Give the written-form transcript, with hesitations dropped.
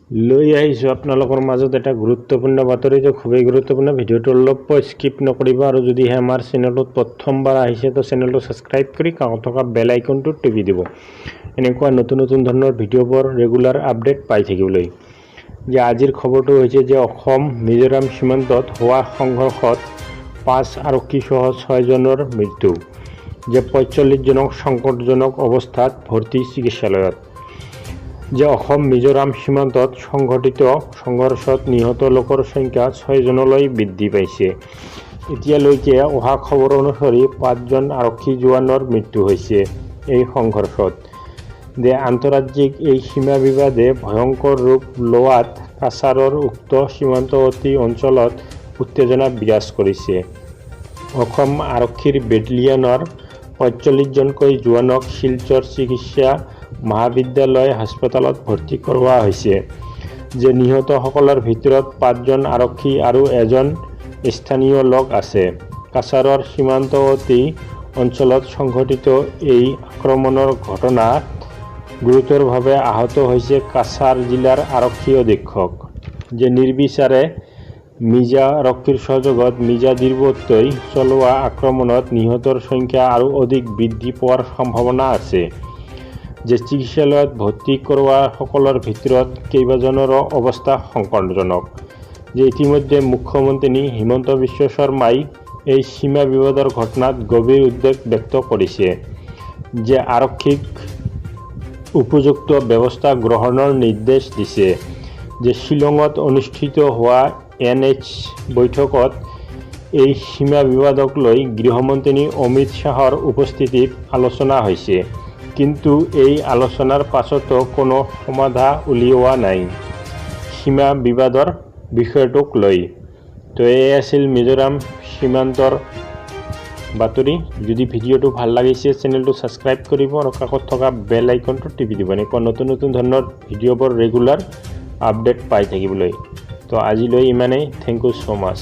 লৈ আহিছোঁ আপোনালোকৰ মাজত এটা গুৰুত্বপূৰ্ণ বাতৰি। তো খুবেই গুৰুত্বপূৰ্ণ ভিডিঅ'টো, অলপ স্কিপ নকৰিব আৰু যদিহে আমাৰ চেনেলটোত প্ৰথমবাৰ আহিছে, তো চেনেলটো ছাবস্ক্ৰাইব কৰি কাষত থকা বেল আইকনটো টিপি দিব, এনেকুৱা নতুন নতুন ধৰণৰ ভিডিঅ'বোৰ ৰেগুলাৰ আপডেট পাই থাকিবলৈ। যে আজিৰ খবৰটো হৈছে যে অসম মিজোৰাম সীমান্তত হোৱা সংঘৰ্ষত 5 আৰক্ষীসহ 6জনৰ মৃত্যু, যে 45জনক সংকটজনক অৱস্থাত ভৰ্তি চিকিৎসালয়ত। যে অসম মিজোৰাম সীমান্তত সংঘটিত সংঘৰ্ষত নিহত লোকৰ সংখ্যা 6জনলৈ বৃদ্ধি পাইছে। এতিয়ালৈকে অহা খবৰ অনুসৰি 5জন আৰক্ষী জোৱানৰ মৃত্যু হৈছে এই সংঘৰ্ষত। যে আন্তঃৰাজ্যিক এই সীমা বিবাদে ভয়ংকৰ ৰূপ লোৱাত কাছাৰৰ উক্ত সীমান্তৱৰ্তী অঞ্চলত উত্তেজনা বিৰাজ কৰিছে। অসম আৰক্ষীৰ বেটেলিয়নৰ 45জনকৈ জোৱানক শিলচৰ চিকিৎসা মহাবিদ্যালয় হাস্পতালত ভৰ্তি কৰোৱা হৈছে। যে নিহতসকলৰ ভিতৰত 5জন আৰক্ষী আৰু এজন স্থানীয় লোক আছে। কাছাৰৰ সীমান্তৱৰ্তী অঞ্চলত সংঘটিত এই আক্ৰমণৰ ঘটনাত গুৰুতৰভাৱে আহত হৈছে কাছাৰ জিলাৰ আৰক্ষী অধীক্ষক। যে নিৰ্বিচাৰে মিজা আৰক্ষীৰ সহযোগত মিজা দুৰ্বৃত্তই চলোৱা আক্ৰমণত নিহতৰ সংখ্যা আৰু অধিক বৃদ্ধি পোৱাৰ সম্ভাৱনা আছে। যে চিকিৎসালয়ত ভৰ্তি কৰোৱা সকলৰ ভিতৰত কেইবাজনৰো অৱস্থা সংকটজনক। যে ইতিমধ্যে মুখ্যমন্ত্ৰী হিমন্ত বিশ্ব শৰ্মাই এই সীমা বিবাদৰ ঘটনাত গভীৰ উদ্বেগ ব্যক্ত কৰিছে, যে আৰক্ষীক উপযুক্ত ব্যৱস্থা গ্ৰহণৰ নিৰ্দেশ দিছে। যে শ্বিলঙত অনুষ্ঠিত হোৱা এন এইচ বৈঠকত এই সীমা বিবাদক লৈ গৃহমন্ত্ৰী অমিত শ্বাহৰ উপস্থিতিত আলোচনা হৈছে। কিন্তু এই আলোচনাৰ পাছতো কোনো সমাধা উলিওৱা নাই সীমা বিবাদৰ বিষয়টোক লৈ। তো এই আছিল মিজোৰাম সীমান্তৰ বাতৰি। যদি ভিডিঅ'টো ভাল লাগিছে, চেনেলটো ছাবস্ক্ৰাইব কৰিব আৰু কাষত থকা বেল আইকনটো টিপি দিব, এনেকুৱা নতুন নতুন ধৰণৰ ভিডিঅ'বোৰ ৰেগুলাৰ আপডেট পাই থাকিবলৈ। তো আজিলৈ ইমানেই। Thank you so much.